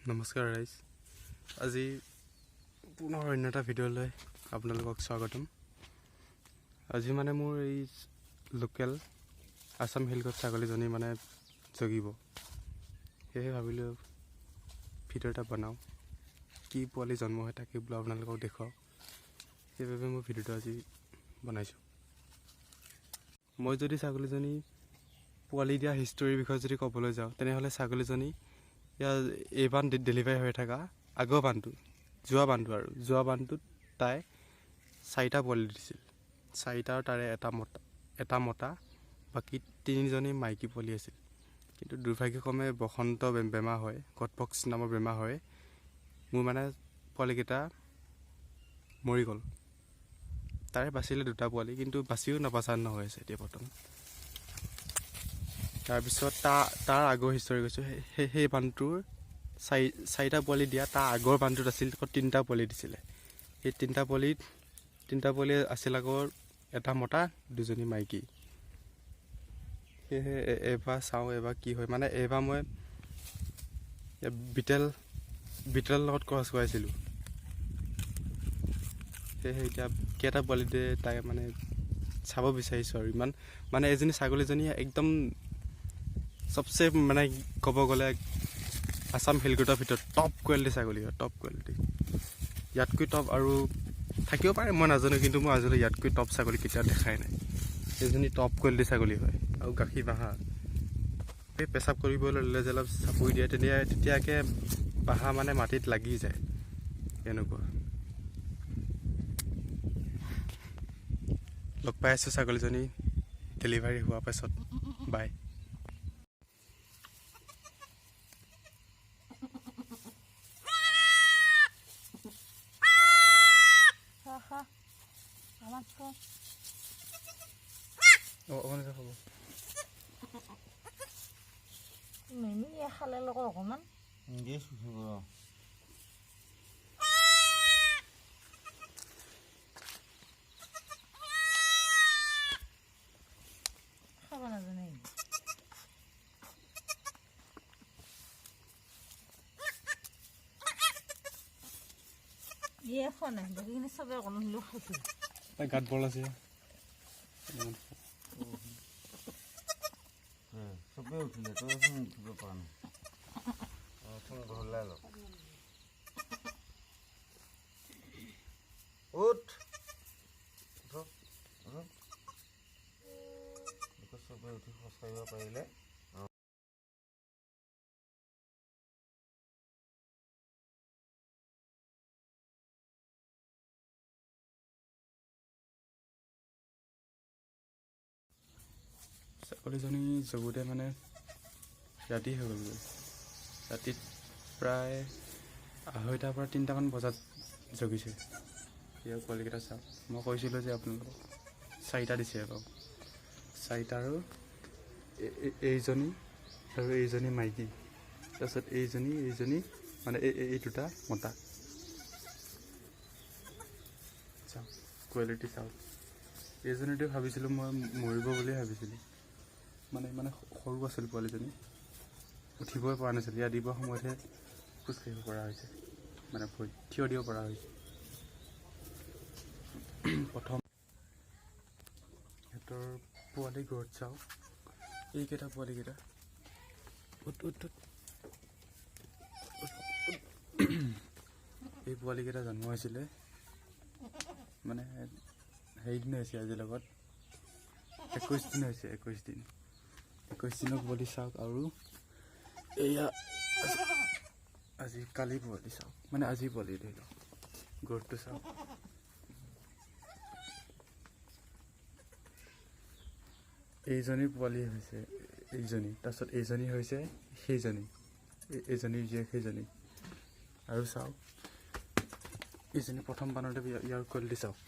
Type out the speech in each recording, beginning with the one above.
নমস্কাৰ ৰাইজ, আজি পুনৰ অন্য এটা ভিডিঅ'লৈ আপোনালোকক স্বাগতম। আজি মানে মোৰ এই লোকেল আছাম হিলগত ছাগলীজনী মানে জগিব, সেয়েহে ভাবিলোঁ ভিডিঅ' এটা বনাওঁ, কি পোৱালি জন্ম হয় তাকে বোলো আপোনালোকক দেখুৱাওঁ। সেইবাবে মই ভিডিঅ'টো আজি বনাইছোঁ। মই যদি ছাগলীজনী পোৱালি দিয়া হিষ্টৰীৰ বিষয়ে যদি ক'বলৈ যাওঁ, তেনেহ'লে ছাগলীজনী ইয়াৰ এইবাৰ ডেলিভাৰী হৈ থকা আগৰ বানটো, যোৱা বানটো আৰু যোৱা বানটোত তাই চাৰিটা পোৱালি দিছিল। চাৰিটাৰ তাৰে এটা মতা, বাকী তিনিজনী মাইকী পোৱালি আছিল। কিন্তু দুৰ্ভাগ্যক্ৰমে বসন্ত বেমাৰ হয়, গটপক্স নামৰ বেমাৰ হয়, মোৰ মানে পোৱালিকেইটা মৰি গ'ল। তাৰে বাচিলে দুটা পোৱালি, কিন্তু বাচিও নবাচা হৈ আছে এতিয়া বৰ্তমান। তাৰপিছত তাৰ আগৰ হিষ্টৰী কৈছোঁ, সেই বানটোৰ চাৰিটা পোৱালি দিয়া, তাৰ আগৰ বানটোত আছিল আকৌ তিনিটা পোৱালি দিছিলে। সেই তিনিটা পোৱালি আছিল আকৌ এটা মতা, দুজনী মাইকী। সেয়েহে এইবাৰ চাওঁ এইবাৰ কি হয়। মানে এইবাৰ মই বিটেলৰ লগত ক্ৰছ কৰাইছিলোঁ। সেয়েহে এতিয়া কেইটা পোৱালি দিয়ে তাই মানে চাব বিচাৰিছোঁ। আৰু ইমান মানে এজনী ছাগলীজনী একদম চবচে মানে ক'ব গ'লে আছাম হিলগোটৰ ভিতৰত টপ কোৱালিটি ছাগলী হয়, টপ কোৱালিটি। ইয়াতকৈ টপ আৰু থাকিব পাৰে মই নাজানো, কিন্তু মই আজিলৈ ইয়াতকৈ টপ ছাগলী কেতিয়াও দেখাই নাই। এইজনী টপ কোৱালিটি ছাগলী হয়। আৰু গাখীৰ বাঁহা, এই পেচাব কৰিবলৈ ল'লে যে অলপ চাপৰি দিয়ে, তেতিয়াকে বাঁহা মানে মাটিত লাগি যায় এনেকুৱা। লগ পাই আছোঁ ছাগলীজনী ডেলিভাৰী হোৱাৰ পাছত। বাই। গাত বল আছে। চবে উঠিলে তই উঠিব পৰা নাই। উঠ চবে উঠি খোজকাঢ়িব পাৰিলে। ছাগলীজনী জগুতে মানে ৰাতি হৈ গ'লগৈ। ৰাতিত প্ৰায় 2:30ৰ পৰা 3টামান বজাত জগিছে। ইয়াৰ পোৱালিকেইটা চাওক, মই কৈছিলোঁ যে আপোনালোকক চাৰিটা দিছে আকৌ, চাৰিটা আৰু এইজনী আৰু এইজনী মাইকী, তাৰপিছত এইজনী এইজনী মানে এই দুটা মতা। চাওক কোৱালিটি চাওক। এইজনীটো ভাবিছিলোঁ মই মৰিব বুলিয়ে ভাবিছিলোঁ, মানে ইমান সৰু আছিল পোৱালিজনী, উঠিবই পৰা নাছিল। ইয়াত দিব সময়তহে খোজকাঢ়িব পৰা হৈছে, মানে ভৰিত থিয় দিব পৰা হৈছে। প্ৰথম সিহঁতৰ পোৱালি গ্ৰ'থ চাওক, এইকেইটা পোৱালিকেইটা উঠ উঠ উঠ। এই পোৱালিকেইটা জন্ম হৈছিলে মানে হেৰি দিন হৈছে আজিৰ লগত 21 দিন হৈছে, 21 দিন। 21 দিনৰ পোৱালি চাওক। আৰু এয়া আজি কালি পোৱালি চাওক, মানে আজি পোৱালি ধৰি লওক, গ্ৰ'থটো চাওক। এইজনী পোৱালি হৈছে এইজনী, তাৰপিছত এইজনী হৈছে সেইজনী, এইজনীৰ জীয়েক সেইজনী। আৰু চাওক এইজনী প্ৰথম বানতে ইয়াৰ কোৱালিটি চাওক।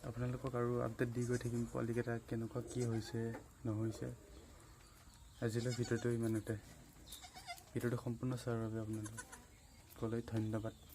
আপোনালোকক আৰু আপডেট দি গৈ থাকিম পোৱালিকেইটা কেনেকুৱা কি হৈছে নহৈছে। আজিলৈ ভিডিঅ'টো ইমানতে। ভিডিঅ'টো সম্পূৰ্ণ চোৱাৰ বাবে আপোনালোকলৈ ধন্যবাদ।